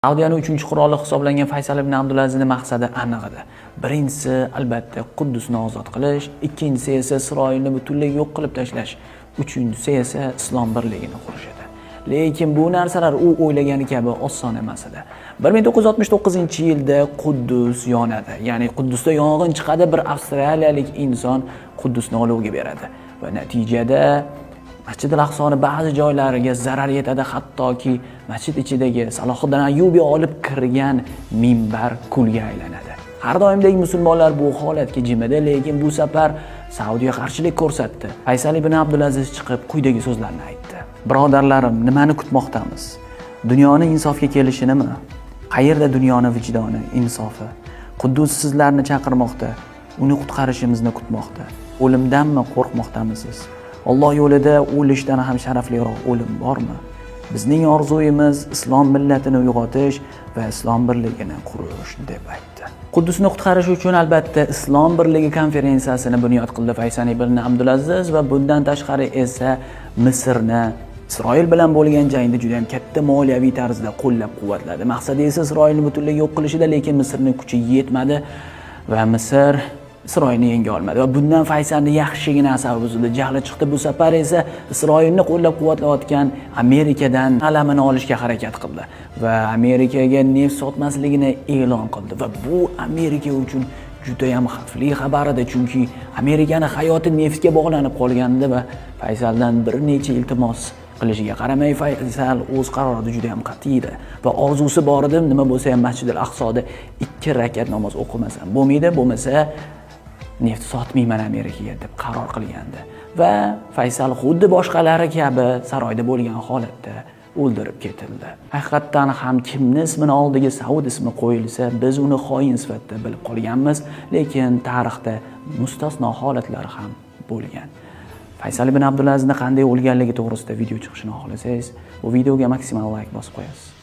Saudiyani uchinchi qiroli hisoblangan Faysal ibn Abdulazizning maqsadi aniq edi. Birinchisi, albatta, Quddusni ozod qilish, ikkinchisi esa Isroilni butunlay yo'q qilib tashlash, uchinchisi esa islom birligini qurish edi. Lekin bu narsalar u o'ylagani kabi oson emas edi. 1969-yilda Quddus yonadi. Ya'ni Quddusda yong'in chiqadi, bir avstraliyalik inson Quddusni olovga beradi va natijada Masjidil Aqsoni ba'zi joylariga zarar yetadi, hattoki masjid ichidagi Salohiddin Ayyubiy olib kirgan minbar kulga aylanadi. Har doimdek musulmonlar bu holatga jimidi, lekin bu safar Saudiya qarshilik ko'rsatdi. Faysal ibn Abdulaziz chiqib quyidagi so'zlarni aytdi: "Birodarlarim, nimani kutmoqdamiz? Dunyoni insofga kelishinimi? Qayerda dunyoni vijdoni, insofi? Quddus sizlarni chaqirmoqda, uni qutqarishimizni kutmoqda. O'limdanmi qo'rqmoqdamisiz? Alloh yo'lida o'lishdan ham sharafliroq o'lim bormi? Bizning orzuyimiz islom millatini uyg'otish va islom birligini qurish", deb aytdi. Quddusni qutqarish uchun, albatta, Islom birligi konferensiyasini bunyod qildi Faysal ibn Abdulaziz va bundan tashqari esa Misrni Isroil bilan bo'lgan jangda juda ham katta moliyaviy tarzda qo'llab-quvvatladi. Maqsadi esa Isroilni butunlay yo'q qilishida, lekin Misrning kuchi yetmadi va Misr Isroilni yenga olmadi va bundan Faysalni yaxshigina asabi buzildi, jahli chiqdi. Bu safar esa Isroilni qo'llab-quvvatlayotgan Amerikadan alamini olishga harakat qildi va Amerikaga neft sotmasligini e'lon qildi va bu Amerika uchun juda ham xavfli xabar edi, chunki Amerikani hayoti neftga bog'lanib qolgandi va Faysaldan bir necha iltimos qilishiga qaramay, Faysal o'z qarorida juda ham qat'iy edi va orzusi bor edi: nima bo'lsa ham Masjidil Aqsoda ikki rakat namoz o'qimasam bo'lmaydi, bo'lmasa neft sotmayman Amerikaga, deb qaror qilgandi. Va Faysal xuddi boshqalari kabi saroyda bo'lgan holatda o'ldirib ketildi. Haqiqatdan ham kimni ismini oldiga Saud ismi qo'yilsa, biz uni xoin sifatida bilib qolganmiz, lekin tarixda mustasno holatlar ham bo'lgan. Faysal ibn Abdulazizni qanday o'lganligi to'g'risida video chiqishini xohlasangiz, bu videoga maksimal layk bosib qo'yasiz.